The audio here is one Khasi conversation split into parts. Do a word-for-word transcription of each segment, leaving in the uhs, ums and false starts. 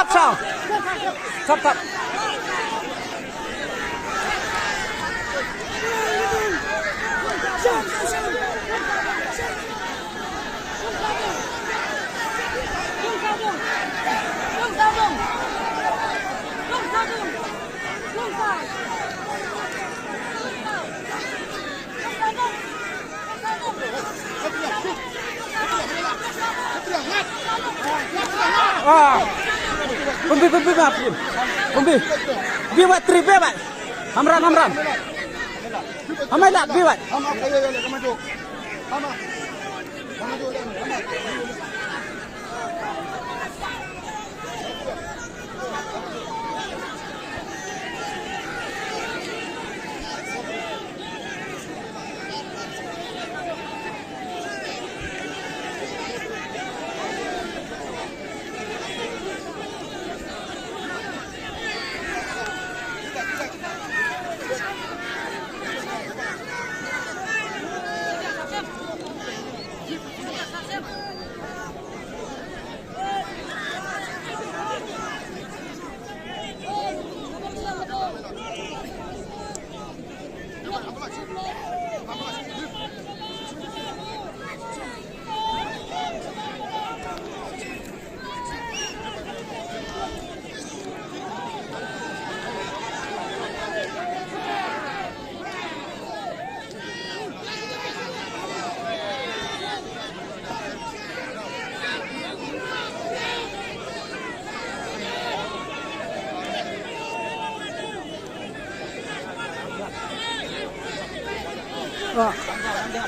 Sa. Tap, tap. Ah. Pumbi, pumbi, ma, pumbi. Pumbi. Bi wat tri, bi wat. Hamran, hamran. Hamai lak, bi wat.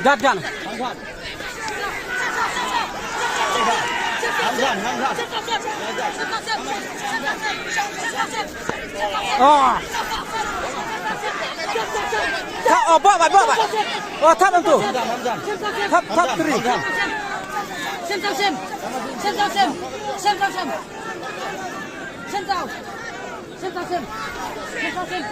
Gat gan. Oh. Thap, oh, bok, bok, bok. Oh, thap tu. Thap, thap tri. Sem tau sem. Sem tau sem. Sem tau sem. Sem tau. Sem tau sem. Sem tau sem.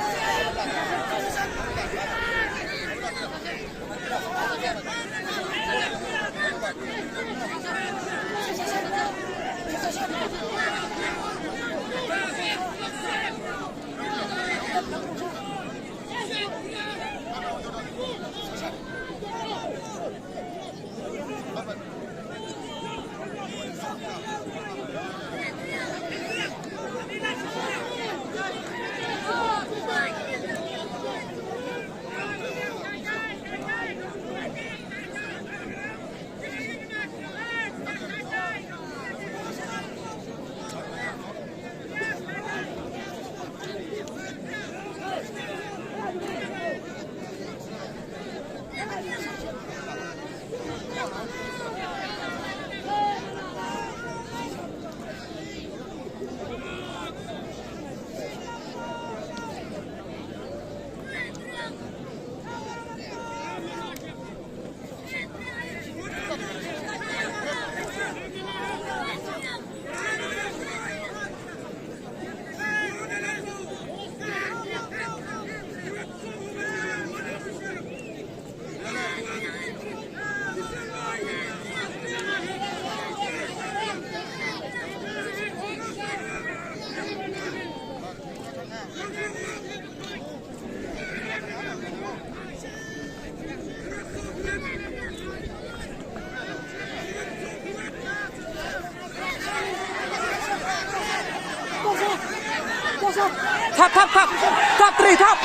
Thap, thap, thap. Thap, tri, thap.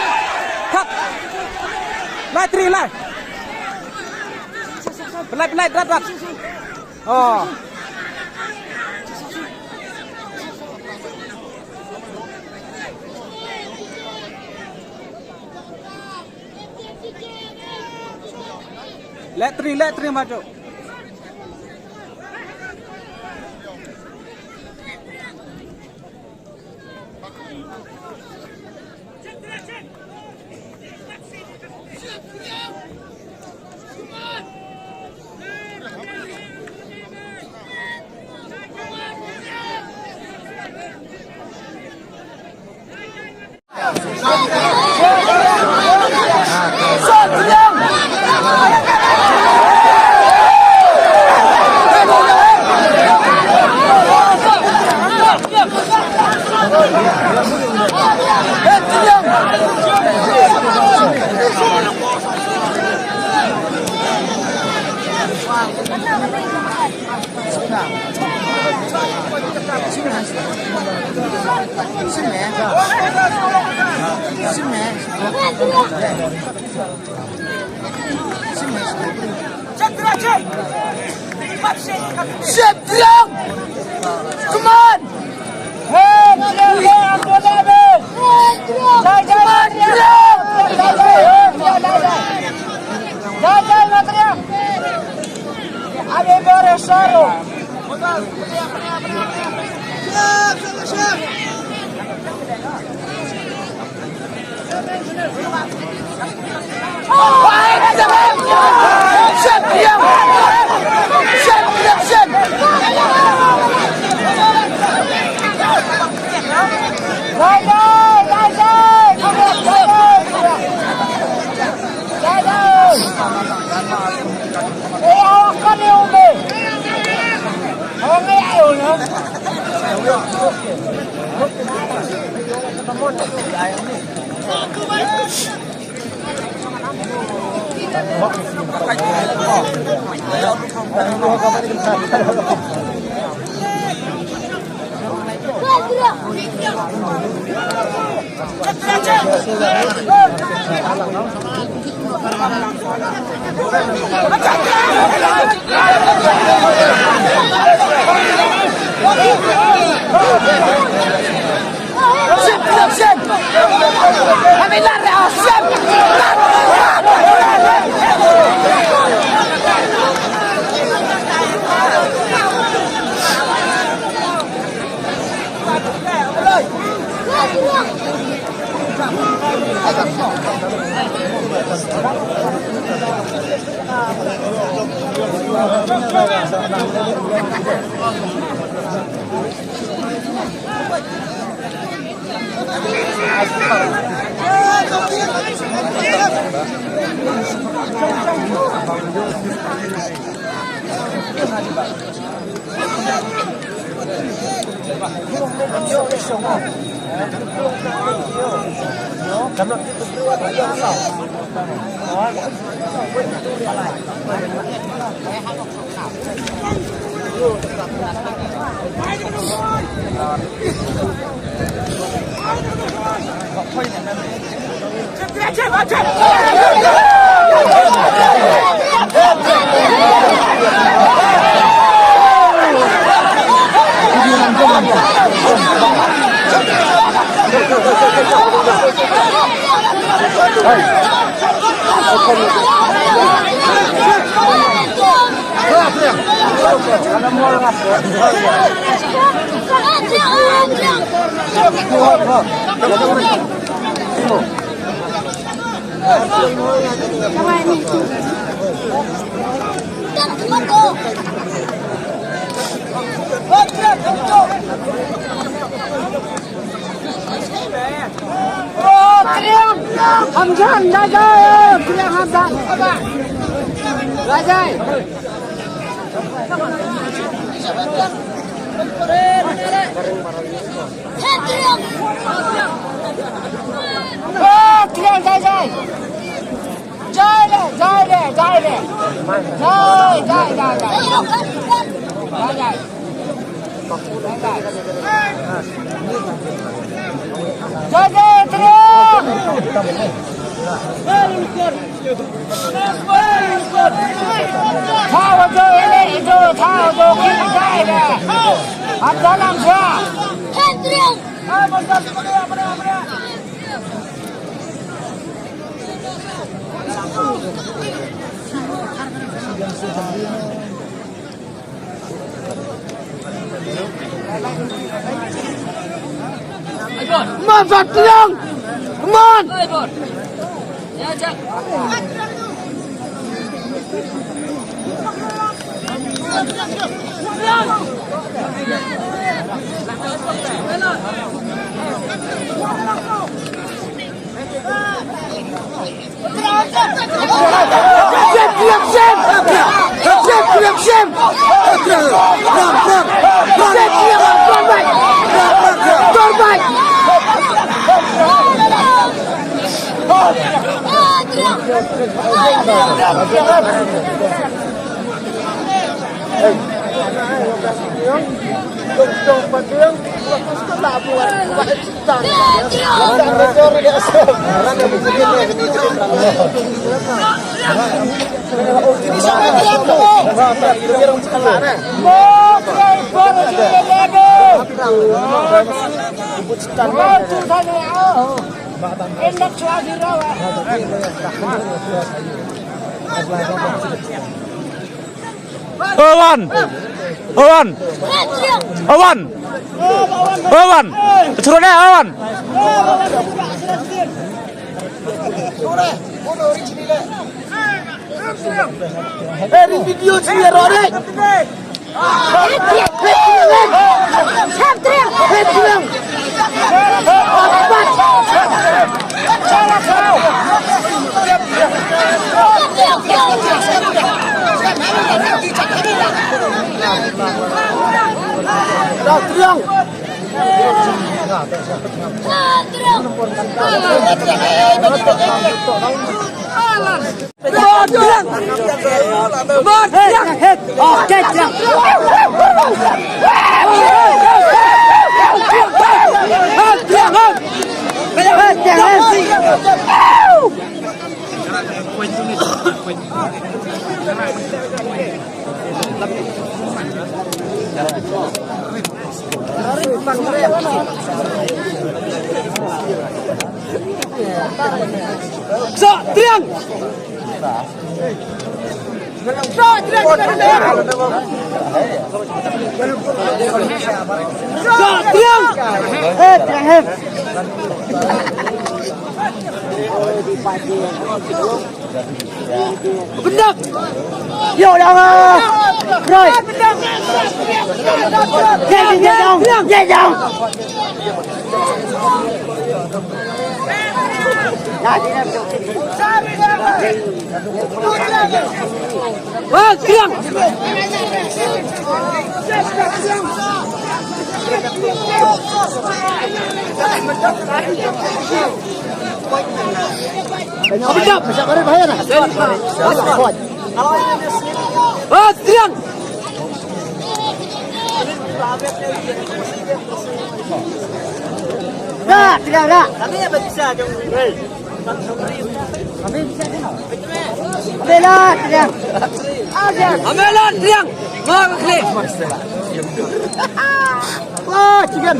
Thap. Lai, tri, lai. Lai, lai, rat, rat. Oh. Letri, letri maju. Shit, Triang! Come on! Hey, Triang, hey, Triang! Jai, jai, Triang! Jai, jai, Triang! Jai, jai, Triang! Abi bore soro. Jai le, jai le, jai le. Jai, jai, jai, jai. Jai, jai. Jai, jai, Triang. Thaw jo ele jo, thaw jo ki jai le. Am jalan ja. Triang. Come on, Fat Triang! Come on! Owan! Owan! Owan! Owan! Throw deh, Owan! Eh, di video sini, Rorik. Sa triang. Sa triang. Sa triang. Eh, triang, eh. Bendak. Yo, dah. Roy. Bendak. Ye, ye, ye, down. Ye, down. Bang, triang. Bang, triang. Dah, triang dah. Amela, triang. Amela, triang. Wah, klik. Wah, chicken.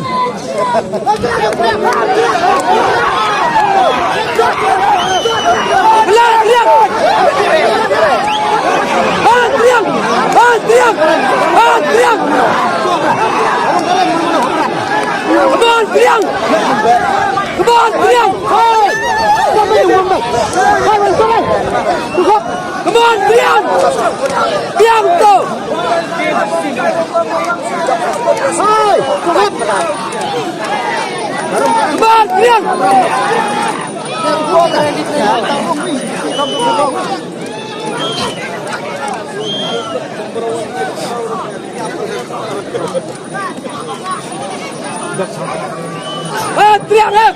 Amela, triang. Ah, triang. Ah, triang. Ah, triang. Come on, triang. Come on, triang. Come on, triang. Triang tu. Come on, triang. Ah, triang, eh.